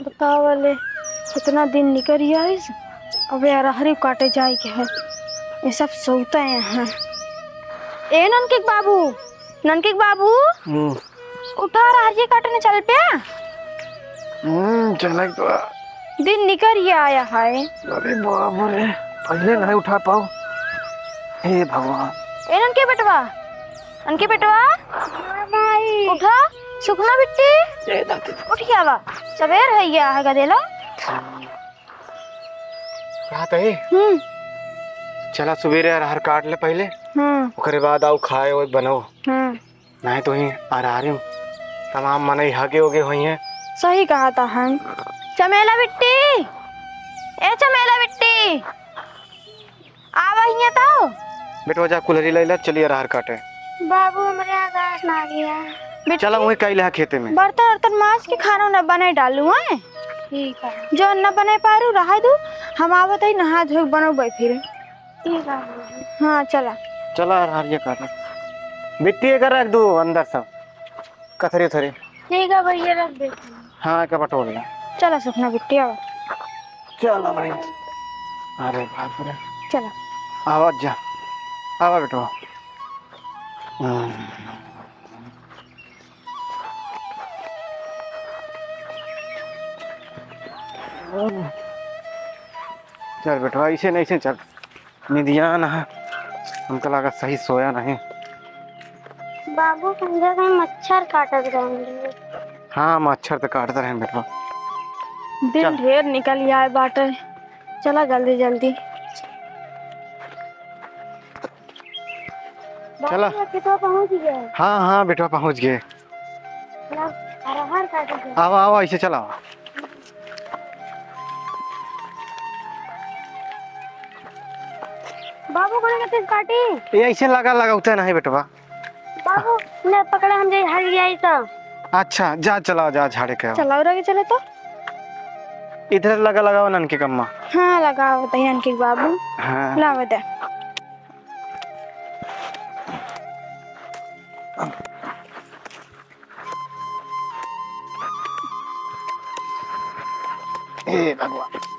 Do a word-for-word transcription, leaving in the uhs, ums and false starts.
बतावा ले, कितना दिन निकल आइस, अबे अरहरी काटे जाए के है। ये सब सोते हैं। ए ननके के बाबू, ननके के बाबू, हम्म। उठा, अरहरी काटने चल पे। हम्म, चले तो। दिन निकल ही आया है। अरे बाप रे, पहले नहीं उठा पाओ। हे भगवान। ए ननके बेटवा, ननके बेटवा, हाँ माई। उठा, सुखना बिट्टी। जय दादी। उठ गया बा, सबेर है गया है गदेला। कहा तही? हम्म। चला सुबेरे अरहर काट ले पहले। हम्म। ओकरे बाद आओ खाए ओए बनाओ। हम्म। नहीं तो ही अरहर तमाम मनई हगे होगे हुई हैं। सही कहा था हम। चमेला बिट्टी, ए चमेला बिट्टी, आवा हियां तो। बेटवा जा कुल्हरी लैला, चलिए अरहर काटे। बाबू, हमरे यहाँ गैस ना गया। बेटी, चला वही काई लेहा खेते में। बर्तन उर्तन माज के खाना न बने डालू, हैं? ठीक है। जो न बने पारू, रहा दू, हम आवत ही नहा धो के बनौबे फिर। ठीक है बाबू। हाँ, चला। चला अरहरिया काटे। बिट्टी एकर रख दू अंदर सब। कथरी उथरी। ठीक है भैया, रख देती हूँ। हाँ, एका बटोर ले। चला सुखना बिट्टी, आवा। चला भाई। अरे बाप रे। चला। आवा जा। आवा बेटवा। हम्म। चल बेटवा, ऐसे नहीं, ऐसे चल। निदियान है, हमका लगा सही सोया नहीं। बाबू, संजय कहीं मच्छर काटत रहेंगे। हाँ, मच्छर तो काटत रहे बेटवा। दिन चल। ढेर निकल आए बाटे, चला जल्दी जल्दी। चला। बाबू, खेतवा पहुँच गया। हाँ, हाँ बेटवा, पहुँच गए। आवा, आवा, ऐसे चला। बाबू, कोने के तेज काटी? ये ऐसे लगा, लगा, उतना नहीं बेटवा। बाबू, ले पकड़ा, हम जाई, हल जाई तो। अच्छा, जा, चला, जा, झाड़े के आवा। चलाओ, रगे चले तो। इधर लगा, लगाओ ननके कम्मा। हाँ, लगाओ, बताइए ननके बाबू। हाँ। लाओ, दे। हे भगवान।